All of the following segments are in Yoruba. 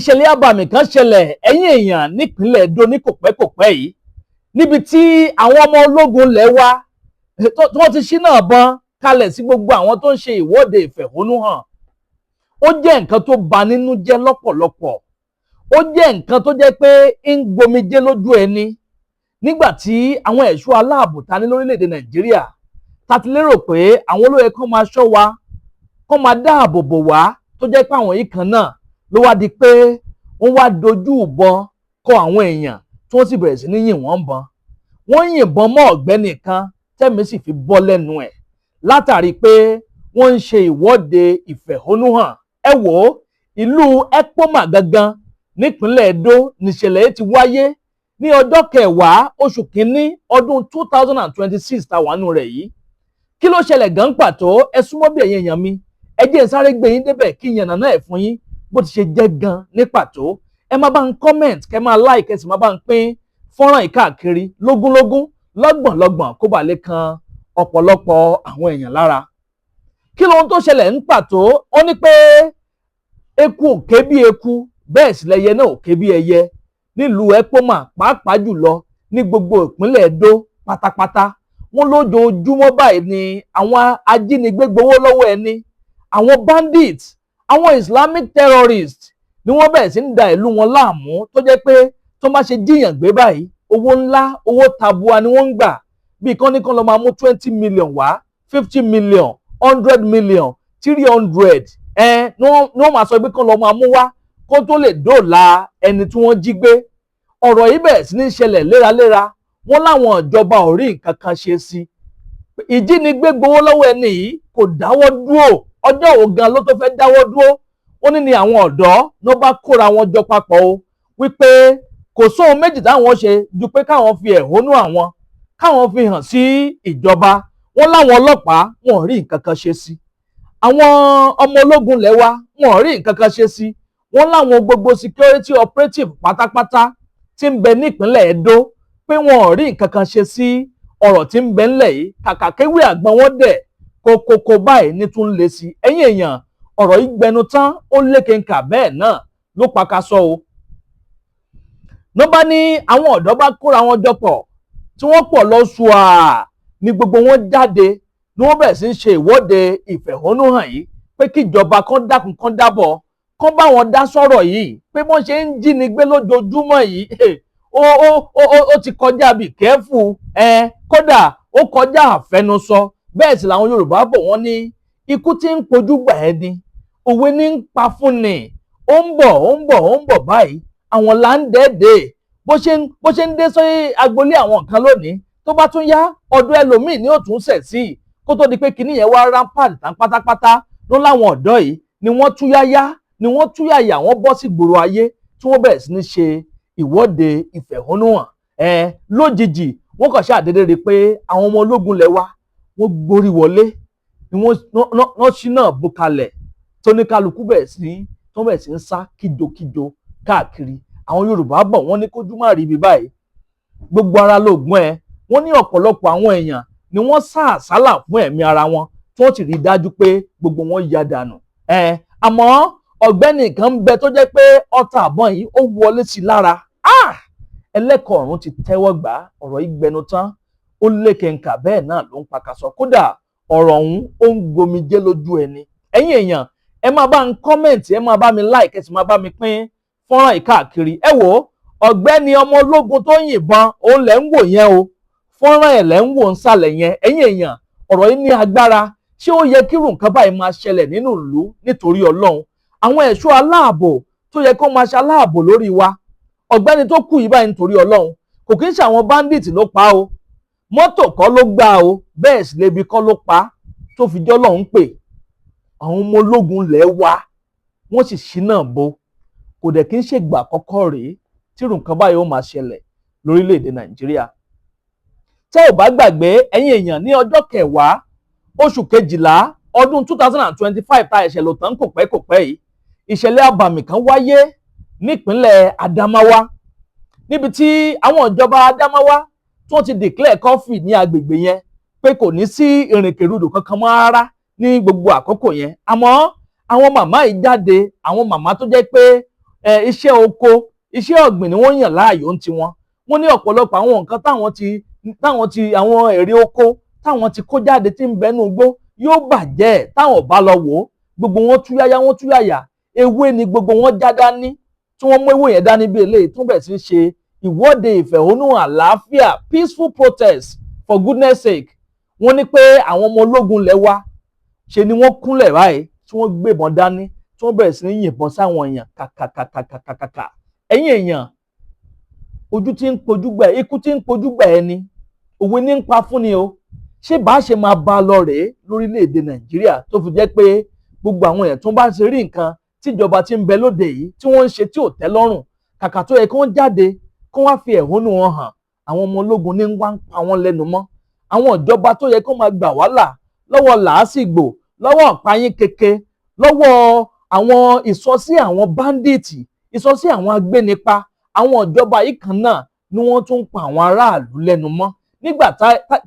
Ìṣẹ̀lẹ̀ abàmì kan ṣẹlẹ̀, ẹ̀yin èèyàn, nípínlẹ̀ Edo ní kòpẹ́kòpẹ́ yìí, níbi tí àwọn ọmọ ológun ilẹ̀ wa tí wọ́n ti ṣínà ìbọn kalẹ̀ sí gbogbo àwọn tó ń ṣe ìwọ́de ìfẹ̀hónúhàn. Ó jẹ́ nǹkan tó bà nínú jẹ́ lọ́pọ̀lọpọ̀. Ó jẹ́ nǹkan tó jẹ́ pé ń gbomijé lójú ẹni nígbà tí àwọn ẹ̀ṣọ́ aláàbò ta ní lórílẹ̀‐èdè Nàìjíríà, ta ti lérò pé àwọn olóyè kan máa ṣọ́ wa, kán máa dáàbò bò wá, tó jẹ́ pé àwọn yìí kan náà ló wá di pé wọ́n wá dojú ìbọn kọ àwọn èèyàn, tí wọ́n sì bẹ̀rẹ̀ sí ní yìn wọ́n bọn. Wọ́n yìnbọn mọ́ ọ̀gbẹ́ni kan, tẹ́mi sì fi bọ́ lẹ́nu ẹ̀ látàrí pé wọ́n ń ṣe ìwọ́de ìfẹ̀hónúhàn. Ẹ wò ó, ìlú Ekpoma gangan nípínlẹ̀ Edo níṣẹ̀lẹ̀ yìí ti wáyé ní ọjọ́ 10 oṣù 1 ọdún 2026 táwa nù rẹ̀ yìí. Kí ló ṣẹlẹ̀ gan pàtó? Ẹ súnmọ́ bí, ẹ̀yin èèyàn mi, ẹ jẹ́ n sáré gbé yín débẹ̀ kí yànnà náà ẹ̀ fún yín bó ti ṣe jẹ́ gan ní pàtó. Ẹ má bá ń comment, kẹ máa like, ẹ sì má bá ń pín fọ́nrán yìí káàkiri lógúnlógún, lọ́gbọ̀nlọ́gbọ̀n, kó bàa lè kan ọ̀pọ̀lọpọ̀ àwọn èèyàn lára. Kí lohun tó ṣẹlẹ̀ ń pàtó? Ó ní pé eku ò ké bí eku, bẹ́ẹ̀ sì lẹyẹ náà ò ké bí ẹyẹ nílùú Ekpoma, pàápàá jùlọ ní gbogbo ìpínlẹ̀ Edo pátápátá. Wọ́n lójoojúmọ́ báyìí ni àwọn ajínigbé gbowó lọ́wọ́ ẹni, àwọn bandits, àwọn Islamic terrorists ni wọ́n bẹ̀rẹ̀ sí ń da ìlú wọn láàmú, tó jẹ́ pé tó bá ṣe jíyàn gbé báyìí, owó ńlá, owó tabua ni wọ́n ń gbà. Bí kán ní kán lọ máa mú 20 million wá, 50 million, 100 million, 300 ẹ ní wọ́n máa sọ pé kán lọ máa mú wá kó tó lè dóòlà ẹni tí wọ́n jí gbé. Ọ̀rọ̀ yìí bẹ̀rẹ̀ sí ní ṣẹlẹ̀ léraléra. Wọ́n láwọn ìjọba ò rí nǹkan kan ṣe sí ìjínigbé gbowó lọ́wọ́ ẹni yìí, kò dáwọ́ dúró. Ọjọ́ wo gan ló tó fẹ́ dáwọ́ dúró? Ó ní ni àwọn ọ̀dọ́ ló bá kóra wọn jọ papọ̀ o, wípé kò sóhun méjì táwọn ṣe ju pé káwọn fi ẹ̀hónú àwọn, káwọn fi hàn sí ìjọba. Wọn láwọn ọlọ́pàá, wọn ò rí nǹkan kan ṣe sí. Àwọn ọmọ ológun lẹ́wà, wọn ò rí nǹkan kan ṣe sí. Wọn láwọn gbogbo security operative pátápátá tí ń bẹ nípínlẹ̀ Edo pé wọn ò rí nǹkan kan ṣe sí ọ̀rọ̀ tí ń bẹ ńlẹ̀ yìí. Kàkà kéwì àgbọn wọn dẹ̀ kókókó báyìí ní tún lé sí. Ẹ̀yin èèyàn, ọ̀rọ̀ yìí gbẹnu tán, ó lékenkà, bẹ́ẹ̀ náà ló pakasọ o. Ló bá ní àwọn ọ̀dọ́ bá kóra wọn jọ pọ̀, tí wọ́n pọ̀ lọ ṣùà ní gbogbo wọn jáde, ní wọ́n bẹ̀rẹ̀ sí ń ṣe ìwọ́de ìfẹ̀hónúhàn yìí pé kíjọba kan dákun, kan dábọ̀, kán bá wọn dá sọ̀rọ̀ yìí, pé wọ́n ṣe ń jínigbé lójoojúmọ́ yìí, ó ti kọjá bí kẹ́fù ẹ, kódà ó kọjá àfẹnusọ. Bẹ́ẹ̀ sì làwọn Yorùbá bọ̀, wọ́n ní ikú tí ń pojú gbà ẹni, òwe ní ń pa fún ni. Ó ń bọ̀, ó ń bọ̀, ó ń bọ̀ báyìí, àwọn là ń dẹ́ẹ̀dẹ́. Bó ṣe ń dé sí agboolé àwọn kan lónìí, tó bá tún yá, ọ̀dọ̀ ẹlòmíì ni ó tún ṣẹ̀ sí, kó tó di pé kinní yẹn wá rampant tán pátápátá. Ló láwọn ọ̀dọ́ yìí ni wọ́n túyáyá, ni wọ́n túyàyà, wọ́n bọ́ sí gbòòrò ayé, tí wọ́n bẹ̀rẹ̀ sí ní ṣe ìwọ́de ìfẹ̀hónúhàn. Ẹ lójijì, wọ́n kàn ṣàdédé rí i pé àwọn ọmọ ológun lẹ̀ wá, wọ́n gborí wọlé, ni wọ́n ṣí náà bó kalẹ̀, tóníkálukú bẹ̀rẹ̀ sí tó bẹ̀rẹ̀ sí ń sá kíjokíjo káàkiri. Àwọn Yorùbá bọ̀, wọ́n ní kójú má rí ibi báyìí, gbogbo ara lóògùn ẹ. Wọ́n ní ọ̀pọ̀lọpọ̀ àwọn èèyàn ni wọ́n sá àsálà fún ẹ̀mí ara wọn, tí wọ́n sì rí i dájú pé gbogbo wọn ya dànù ẹ. Àmọ́ ọ̀gbẹ́ni kan ń bẹ tó jẹ́ pé ọta àbọ̀n yìí ó wọlé sí i lára. Ẹlẹ́kọ̀ọ́ ọ̀run ti tẹ́wọ́ gbà. Ọ̀rọ̀ yìí gbẹnu tán, ó lékenkà, bẹ́ẹ̀ náà ló ń pakasọ. Kódà ọ̀rọ̀ ọ̀hún, ó ń gbomijé lójú ẹni. Ẹ̀yin èèyàn, ẹ máa bá ń comment, ẹ máa bá mi like, ẹ sì máa bá mi pín fọ́nrán yìí káàkiri. Ẹ wò ó, ọ̀gbẹ́ni ọmọ ológun tó yìnbọn, òun lẹ̀ ń wò yẹn o. Fọ́nrán ẹ̀ lẹ̀ ń wò ń sàlẹ̀ yẹn. Ẹ̀yin èèyàn, ọ̀rọ̀ yìí ní agbára. Ṣé ó yẹ kírù nǹkan báyìí máa ṣẹlẹ̀ nínú ìlú? Nítorí Ọlọ́run, àwọn ẹ̀ṣọ́ aláàbò tó yẹ kó máa ṣe aláàbò lórí wa, ọ̀gbẹ́ni tó kù yìí báyìí, nítorí Ọlọ́run, kò kí ń ṣe àwọn bandit ló pa o, mọ́tò kọ́ ló gbá o, bẹ́ẹ̀ sì lébi kọ́ ló pa tó fi jọ́ lọ́hún pè. Àwọn ọmọ ológun lẹ̀ wá, wọ́n sì ṣínà bo. Kò dẹ̀ kí ń ṣègbà àkọ́kọ́ rèé tírù nǹkan báyìí ó máa ṣẹlẹ̀ lórílẹ̀‐èdè Nàìjíríà. Tẹ́ ò bá gbàgbé, ẹ̀yin èèyàn, ní ọjọ́ 10 oṣù 12 ọdún 2025 tá ẹ̀ṣẹ̀ lò tán kò pẹ́ kò pẹ́ yìí, ìṣẹ̀lẹ̀ abàmì kan wáyé nípínlẹ̀ Adamawa, níbi tí àwọn ìjọba Adamawa tí wọ́n ti declare curfew ní agbègbè yẹn pé kò ní sí ìrìnkèrindò kankan mọ́ rárá ní gbogbo àkókò yẹn. Àmọ́ àwọn màmá yìí jáde, àwọn màmá tó jẹ́ pé Iṣẹ́ oko, iṣẹ́ ọ̀gbìn ni wọ́n yàn láàyò ń tiwọn. Wọ́n ní ọ̀pọ̀lọpọ̀ àwọn nǹkan táwọn ti àwọn èrè oko táwọn ti kó jáde tí ń bẹnu igbó yóò bàjẹ́ táwọn ò bá lọ wò ó. Gbogbo wọn túyáyá, wọn túyàyà, ewé ni gbogbo wọn já dání, tí wọ́n mú ewé yẹn dání bí eléyìí tó bẹ̀rẹ̀ sí í ṣe ìwọ́de ìfẹ̀hónúhàn àlàáfíà, peaceful protest, for goodness sake. Wọ́n ní pé àwọn ọmọ ológun lẹ̀ wá ṣe ni wọ́n kúnlẹ̀ báyìí, tí wọ́n gbébọn dání, tí wọ́n bẹ̀rẹ̀ sí ní yìnbọn sáwọn èèyàn kàkàkàkàkàkà. Ẹ̀yin èèyàn, ojú tí ń pojú gbà, ikú tí ń pojú gbà ẹni, òwe ní ń pa fún ni o. Ṣé bá ṣe máa bá a lọ rèé lórílẹ̀‐èdè Nàìjíríà, tó fi jẹ́ pé gbogbo àwọn èèyàn tó bá ṣe rí nǹkan tíjọba ti ń bẹ lóde yìí tí wọ́n ń ṣe tí ò tẹ́ lọ́rùn, kàkà tó yẹ kí wọ́n jáde kí wọ́n fi ẹ̀hónú wọn hàn, àwọn ọmọ ológun ní wá ń pa wọ́n lẹ́nu mọ́? Àwọn ìjọba tó yẹ kó máa gbà wá là lọ́wọ́ làásìgbò, lọ́wọ́ ọ̀páyín keke, lọ́wọ́ àwọn ìsọsí àwọn bandit, ìsọsí àwọn agbénipa, àwọn ìjọba yìí kan náà ni wọ́n tún ń pa àwọn aráàlú lẹ́nu mọ́. Nígbà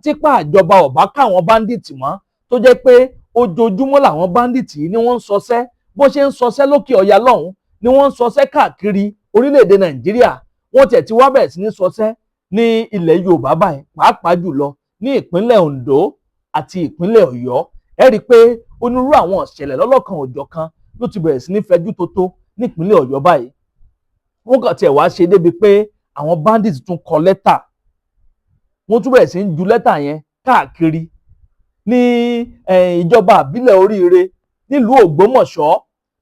típà ìjọba ò bá káwọn bandit mọ́, tó jẹ́ pé ojoojúmọ́ làwọn bandit yìí ni wọ́n ń sọsẹ́, bó ṣe ń sọsẹ́ lókè ọ̀yà lọ́hùn ni wọ́n ń sọsẹ́ káàkiri orílẹ̀-èdè Nàìjíríà. Wọ́n tiẹ̀ ti wá bẹ̀rẹ̀ sí ní sọsẹ́ ní ilẹ̀ Yorùbá báyìí, pàápàá jùlọ ní ìpínlẹ̀ Ondo àti ìpínlẹ̀ Ọ̀yọ́. Ẹ rí i pé onírúurú àwọn ìṣẹ̀lẹ̀ lọ́lọ́kan òjọ̀kan ló ti bẹ̀rẹ̀ sí ní fẹjú tótó nípínlẹ̀ Ọ̀yọ́ báyìí. Wọ́n kàn tiẹ̀ wá ṣe débi pé àwọn bandits tún kọ lẹ́tà, wọ́n tún bẹ̀rẹ̀ sí ní ju lẹ́tà yẹn káàkiri ní ìjọba àbílẹ̀ Oríire nílùú Ògbómọ̀ṣọ́,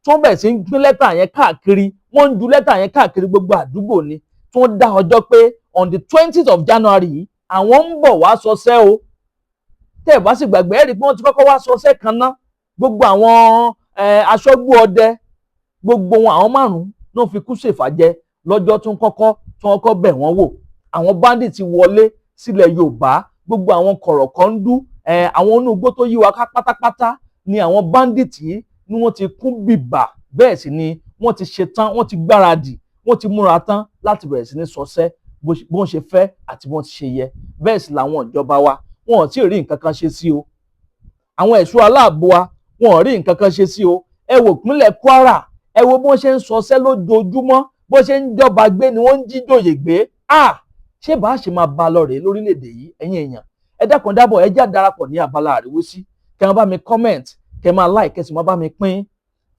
tí wọ́n bẹ̀rẹ̀ sí ní pín lẹ́tà yẹn káàkiri. Wọ́n ń ju lẹ́tà yẹn káàkiri gbogbo àdúgbò ni, tí wọ́n dá ọjọ́ pé on the 20th of January yìí, àwọn ń bọ̀ wá sọsẹ́ o. Tẹ́ ẹ̀ bá sì gbàgbé, ẹ̀ rí i pé wọ́n ti kọ́kọ́ wá sọsẹ́ kan ná. Gbogbo àwọn aṣọ́gbó ọdẹ, gbogbo wọn, àwọn márùn-ún náà fi kú ṣèfàjẹ lọ́jọ́ tó ń kọ́kọ́ bẹ̀ wọ́n wò. Àwọn bandit ti wọlé sílẹ̀ Yorùbá. Gbogbo àwọn kọ̀rọ̀kọ́ndú, àwọn inú igbó tó yí wa ká pátápátá ni àwọn bandit yìí ni wọ́n ti kún bìbà. Bẹ́ẹ̀ sì ni wọ́n ti ṣetán, wọ́n ti gbáradì, wọ́n ti múra tán láti bẹ̀rẹ̀ sí ní sọsẹ́ bó wọ́n ṣe fẹ́ àti bí wọ́n ti ṣe yẹ. Bẹ́ẹ̀ sì làwọn ìjọba wa, wọn ò tí ì rí nǹkan kan ṣe sí o. Àwọn ẹ̀ṣọ́ aláàbò wa, wọn ò rí nǹkan kan ṣe sí o. Ẹ wò ìpínlẹ̀ Kwara, ẹ wo bí wọ́n ṣe ń sọsẹ́ lójoojúmọ́, bó ṣe ń jọba gbé ni wọ́n ń jíjòyè gbé. Ah, ṣé bá a ṣe máa bá a lọ rèé lórílẹ̀‐èdè yìí? Ẹ̀yin èèyàn, ẹ dákun dábọ̀, ẹ já darapọ̀ ní abala àríwísí. Kẹ́ máa bá mi comment, kẹ́ máa like, kẹ́ sì máa bá mi pín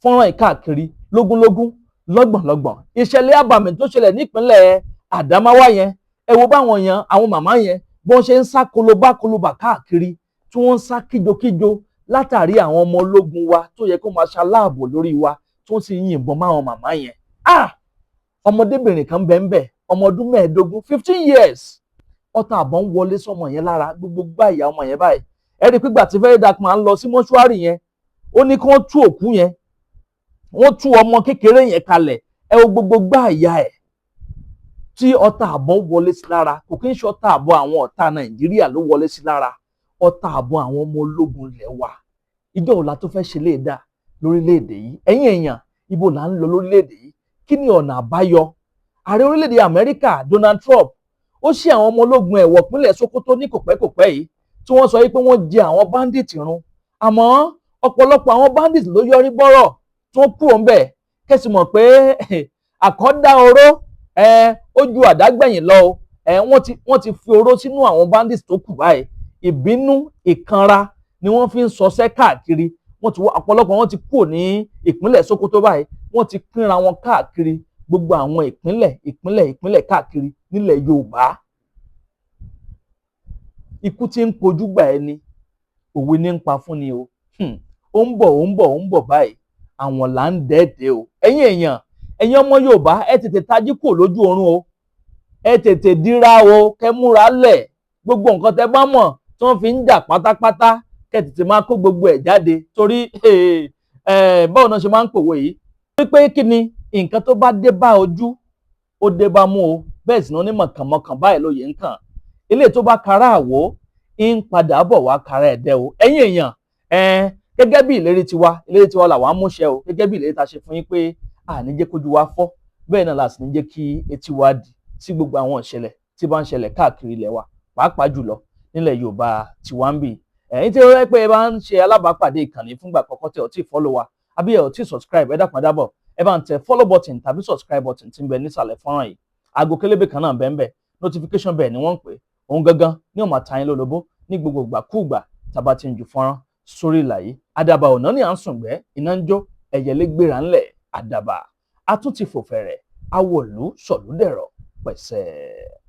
fọ́nrán yìí káàkiri lógúnlógún, lọ́gbọ̀nlọ́gbọ̀n. Ìṣẹ̀lẹ̀ àbàmì tó ṣẹlẹ̀ nípínlẹ̀ Àdámáwá yẹn, ẹ wo báwọn yẹn, àwọn màmá yẹn, bọ́n ṣe ń sá kolobá kolobà káàkiri, tí wọ́n ń sá kíjokíjo látàrí àwọn ọmọ ológun wa tó yẹ kó máa ṣaláàbò lórí wa, tó sì ń yìnbọn máwọn màmá yẹn. Ah, ọmọdébìnrin kan bẹ́ẹ̀ bẹ́ẹ̀, ọmọ ọdún 15, 15 years, ọta àbọ̀ ń wọlé sọmọ yẹn lára, gbogbo gbá ìyá ọmọ yẹn báyìí. Ẹ rí i pé gbà tí Very Dark Man lọ sí mọ́ṣúárì yẹn, ó ní kí wọ́n tú òkú yẹn, wọ́n tú ọmọ kékeré yẹn kalẹ̀. Ẹ wo gbogbo gbá ìyá ẹ̀ tí ọta àbọ̀ wọlé sí lára. Kò kí ń ṣe ọta àbọ̀ àwọn ọ̀tá Nàìjíríà ló wọlé sí lára, ọta àbọ̀ àwọn ọmọ ológun ilẹ̀ wa. Ìjọ òla tó fẹ́ ṣe lè dà lórílẹ̀‐èdè yìí? Ẹ̀yin èèyàn, ibo là ń lọ lórílẹ̀‐èdè yìí? Kí ni ọ̀nà àbáyọ? Ààrẹ orílẹ̀‐èdè Amẹ́ríkà Donald Trump, ó ṣí àwọn ọmọ ológun ẹ̀wọ̀ pínlẹ̀ Sokoto ní kòpẹ́kòpẹ́ yìí, tí wọ́n sọ wípé wọ́n jẹ àwọn bandit run. Àmọ́ ọ̀pọ̀lọpọ̀ àwọn bandit ló yọrí bọ́rọ̀ tí wọ́n kúrò ńbẹ̀. Kẹ́sì mọ̀ pé àkọ́dá oró ẹ ó ju àdágbẹ̀yìn lọ o. Ẹ wọ́n ti fi oró sínú àwọn bandits tó kù báyìí. Ìbínú, ìkanra ni wọ́n fi ń sọsẹ́ káàkiri. Wọ́n ti wá ọ̀pọ̀lọpọ̀ wọn ti kúrò ní ìpínlẹ̀ Sokoto báyìí. Wọ́n ti pínra wọn káàkiri gbogbo àwọn ìpínlẹ̀, ìpínlẹ̀, ìpínlẹ̀ káàkiri nílẹ̀ Yorùbá. Ikú tí ń pojú gbà ẹni, òwe ní ń pa fún ni o. Ó ń bọ̀, ó ń bọ̀, ó ń bọ̀ báyìí, àwọn là ń dẹ́ẹ̀dẹ́ o. Ẹ̀yin èèyàn, ẹ̀yin ọmọ Yorùbá, ẹ tètè tají kò lójú oorun o. Ẹ tètè dira o, kẹ́ múra lẹ̀. Gbogbo nǹkan tẹ́ bá mọ̀ tí wọ́n fi ń jà pátápátá, kẹ́ tètè máa kó gbogbo ẹ̀ jáde, torí báwo náà ṣe máa ń pòwe yìí wípé kí ni nǹkan tó bá dé bá ojú, ó dé bá mú o. Bẹ́ẹ̀ sì ni onímọ̀kànmọ̀kàn báyìí lóye ń kàn. Eléyìí tó bá kara àwò ń padà bọ̀ wá kara ẹ̀dẹ́ o. Ẹ̀yin èèyàn, gẹ́gẹ́ bí ìlérí tiwa, ìlérí tiwa làwọn á múṣẹ o. Gẹ́gẹ́ bí ìlérí ta ṣe fún yín pé àní jẹ́ kójú wa fọ́, bẹ́ẹ̀ náà la sì ní jẹ́ kí etí wa di sí gbogbo àwọn ìṣẹ̀lẹ̀ tí bá ń ṣẹlẹ̀ káàkiri ilẹ̀ wa, pàápàá jùlọ nílẹ̀ Yorùbá tiwa ń bì. Ẹ̀yin tí ó rẹ́ pé ẹ bá ń ṣe alábàápàdé ìkànnì fúngbà àkọ́kọ́, tí ẹ ò tí ì follow wa àbí ẹ ò tí ì subscribe, ẹ dákun dábọ̀, Ẹ bá ń tẹ follow button tàbí subscribe button tí ń bẹ nísàlẹ̀ fọ́nrán yìí. Aago kélébé kan náà bẹ́ẹ̀ bẹ́ẹ̀, notification bell ni wọ́n ń pè. Òun gangan ní ó máa ta yín lólobó ní gbogbo ìgbàkúùgbà tá a bá ti ń ju fọ́nrán sórí ìlà yìí. Àdàbà ọ̀nà ní à ń sùngbẹ́, iná ń jó, ẹ̀yẹlé gbéra ńlẹ̀. Àdàbà a tún ti fò fẹ̀rẹ̀, awòlú sọ̀lúdẹ̀rọ̀ pẹ̀sẹ̀.